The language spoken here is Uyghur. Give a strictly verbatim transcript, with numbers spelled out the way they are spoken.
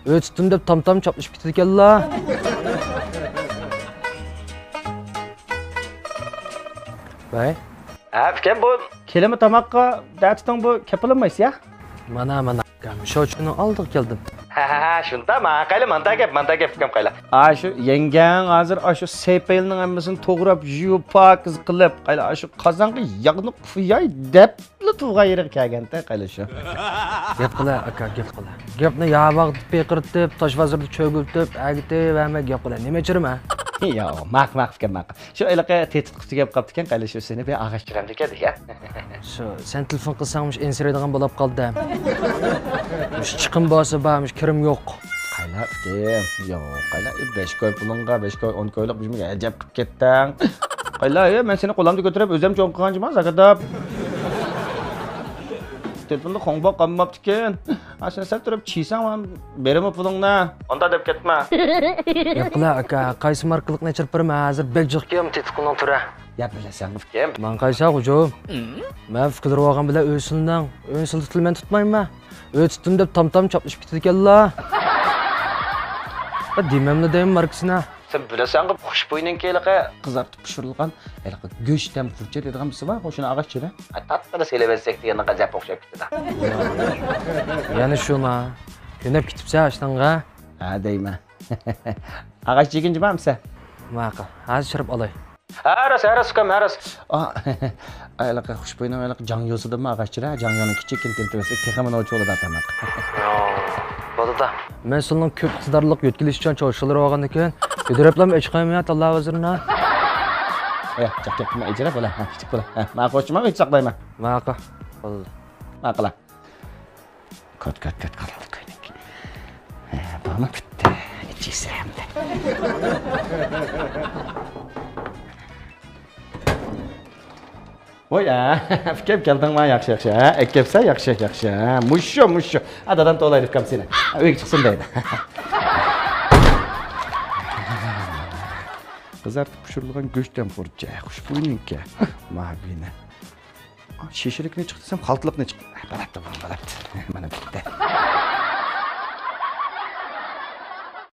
ئۆي تۇتتۇم دەپ تام-تام چاپلىشىپ كېتىدىكەنلا. ۋەي. ھە، ئۇكام، بۇ كېلىمۇ تاماققا دەتىتىڭ بۇ كەپىلىنمايسىز يا؟ مانا، مانا، ئۇكام، شۇ چۈنىڭ ئالدىغا كەلدىم. ھە، ھە، ھە، شۇنداق، ما، قايلا، ماندا گەپ، ماندا گەپ، ئۇكام، قايلا. ئا، شۇ يەڭگەڭ ھازىر ئاشۇ سېپەيلنىڭ ھەممىسىنى توغراپ، يۇيۇپ، پاكىز قىلىپ، قايلا، ئاشۇ قازانغا ياغنى قۇياي دەپلا تۇغان يېرىگە كەلگەنتە، قايلا شۇ. گەپ قىلە، ئاكا، گەپ قىلە. گەپنى ياۋاغ دېپ پىقىرتىپ، تاش بازىردا چۆگۈلتۈپ، ئەگىتىۋەرمەي گەپ قىلە. نېمە ئىچىرمە؟ ياق، ماق، ماق، ئۇكام، ماق. شۇ ھېلىقى تېتىت قۇتى كەپ قاپتىكەن، قايلا شۇ سېنى بىر ئاغاچ چىرامدىكەن دېگەن. شۇ، سەن تېلېفون قىلساڭ، مۇشۇ ئەنسىرەيدىغان بولاپ قالدى. مۇشۇ چىقىم بولسا بار، مۇشۇ كىرىم يوق. قايلا، ئۇكام، ياق، قايلا، بەش كوي پۇلۇڭغا، بەش كوي، ئون كويلۇق مۇشۇ ئەجەب قىلىپ كەتتىڭ. قايلا، ئەي، مەن سېنى قولۇمدا كۆتۈرۈپ، ئۆزۈم چوڭ قىلغان جۇما، زاكاداپ. تېلېفوندا خوڭباق قالماپتىكەن. ھا، سەن سەل تۇرۇپ چىيساڭ، ماڭا بېرىمۇ پۇلۇڭنى. ئۇنداق دەپ كەتمە. گەپ قىلە، ئاكا، قايسى ماركىلىقنى ئېچىرىپ بېرىمەن؟ ھازىر بەك جىق كىيەم تېتىقنىڭ تۈرى. يا بىلەسەن، ئۇكام. ماڭا قايسا، غۇجۇم. مەن فىكىر بولغان بىلەن ئۆي سىلىنىڭ، ئۆي سىلىتىلى مەن تۇتمايمەن. ئۆي تۇتتۇم دەپ تام-تام چاپلىشىپ كېتىدىكەنلا. دېمەملا دەيمەن ماركىسىنى. سەن بىلەسەنغۇ، خۇشبۇينىڭكى ھېلىقى قىزارتىپ پىشۇرۇلغان ھېلىقى گۆش دەم خۇرجۇن دەيدىغان بىسى بار، شۇنى ئاغاچ چىرە. ئاي، تاتلىرى سېلىۋەتسەك دېگەننىڭ غەزەپ ئوخشاپ كېتىدۇ. يەنە شۇما. كۆنۈپ كېتىپسەن ئاشۇنىڭغا. ھە دەيمەن. ئاغاچ چىگىنچى بارمىسە؟ ماقۇل. ھازىر چىرىپ ئالاي. ھە راست، ھە راست، ئۇكام، ھە راست. ئا، ھېلىقى خۇشبۇينىڭ ھېلىقى جاڭ يوسىدىمۇ ئاغاچ چىرە؟ جاڭ يونىڭ كىچىككىنە تېمىتىۋەتسەك تېخىمۇ نوچى بولىدۇ تاماق. بولىدۇ. مەن سىلىنىڭ كۆپ ئىقتىدارلىق يۆتكىلىشچان چوشۇلىرى بولغاندىكىن، بىدىرەپلەم ئېچىقايمۇ يا تاللا ۋەزىرىنى؟ ياق، جاق گەپ قىلما، ئېجىرە بولا. ھە، كىچىك بولا. ھە، ماقۇل، ئوچۇما، ئۆچ ساقلايمەن. ماقۇل. بولدى. ماقۇل. كۆت، كۆت، كۆت، قالدى كۆينۈك. ھە، بۇمۇ پۈتتى. ئىچىسە ئەمدى. ۋاي، ئە، ئۇكام كەلدىڭما؟ ياخشى، ياخشى. ھە، ئەكەپسەن، ياخشى، ياخشى. ھە، مۇشۇ، مۇشۇ. ھە، دادام توۋلايدۇ ئۇكام سېنى. ھە، ئۆيگە چىقسۇن دەيدۇ. قىزارتىپ پىشۇرۇلغان گۆش دەم خۇرجۇن. خۇشبۇينىڭكى. ماۋۇنى. شېشىلىكنى چىق دېسەم، خالتىلىقنى چىق. بولاپتۇ، بولاپتۇ. مانا بىتتى.